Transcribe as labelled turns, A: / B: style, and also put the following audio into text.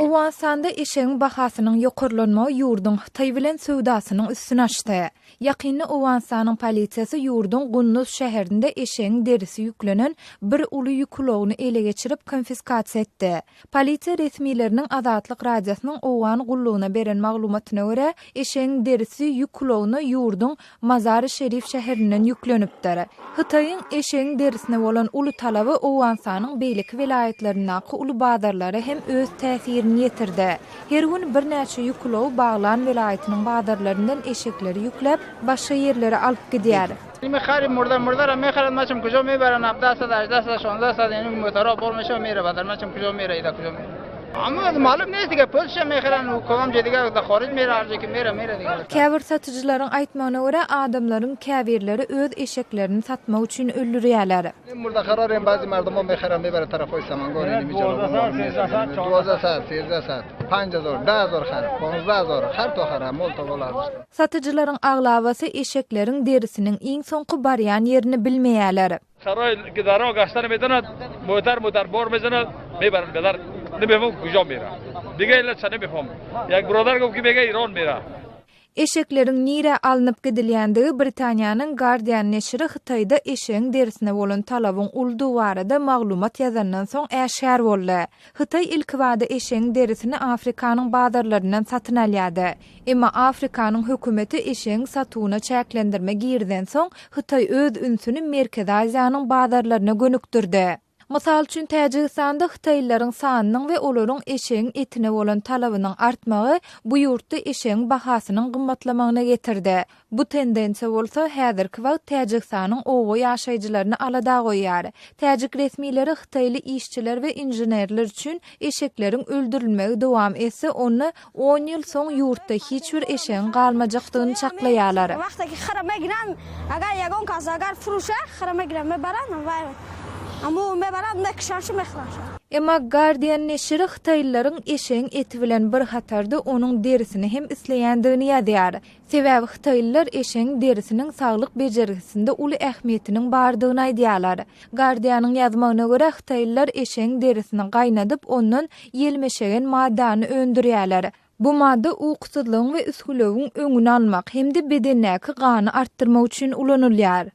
A: Owganystanda eşegiň bahasynyň ýokarlanmagy ýurduň Hytaý bilen söwdasynyň üstüni açdy. Ýakynda Owganystanyň polisiýasy ýurduň Gunduz şäherinde eşegiň derisi ýüklenen bir uly ýük ulagyny ele geçirip, konfiskasiýa etdi. Polisiýa resmileriniň Azatlyk Radiosynyň Owgan gullugyna beren maglumatyna görä, eşegiň derisi ýük ulagyna ýurduň Mazary-Şerif şäherinden ýüklenipdir. Hytaýyň eşegiň derisine bolan uly talaby Owganystanyň beýleki welaýatlaryndaky uly bazarlara hem öz täsirini ýetirdi. Her gün birnäçe ýük ulagy Baglan welaýatynyň bazarlaryndan eşekleri ýükläp, başga ýerlere alyp gidýär. Käbir satyjylaryň aýtmagyna görä, adamlaryň käbirleri öz eşeklerini satmak üçin öldürýärler. Satyjylaryň aglabasy eşekleriň derisiniň iň soňky barýan ýerini bilmeýärler. Eşekleriň nirä alnyp gidilýändigi Britaniýanyň Guardian neşiri Hytaýda eşegiň derisine bolan talabyň uludygy barada maglumat ýazandan soň äşgär boldy. Hytaý ilkibada eşegiň derisini Afrikanyň bazarlaryndan satyn alýardy. Emma Afrikanyň hökümeti eşegiň satuwyna çäklendirme girizensoň, Hytaý öz ünsüni Merkezi Aziýanyň bazarlaryna gönükdirdi. Mysal üçin, Täjigistanda hytaýlylaryň sanynyň we olaryň eşegiň etine bolan talabynyň artmagy bu ýurtda eşegiň bahasynyň gymmatlamagyna getirdi. Bu tendensiýa bolsa, häzirki wagt Täjigistanyň oba ýaşaýjylaryny alada goýýar. Täjik resmileri hytaýly işçiler we inženerler üçin eşekleriň öldürilmegi dowam etse, onda On ýyl soň ýurtda hiç bir eşegiň galmajakdygyny çaklaýarlar. Emma Guardian neşiri hytaýlylaryň eşegiň eti bilen bir hatarda onuň derisini hem isleýändigini ýazýar. Sebäbi hytaýlylar eşegiň derisiniň saglyk bejergisinde uly ähmiýetiniň bardygyny aýdýarlar. Guardian-yň ýazmagyna görä, hytaýlylar eşegiň derisini gaýnadyp, ondan ýelmeşegen maddany öndürýärler. Bu madda ukusyzlygyň we üsgülewigiň öňüni almak hem-de bedendäki gany artdyrmak üçin ulanylýar.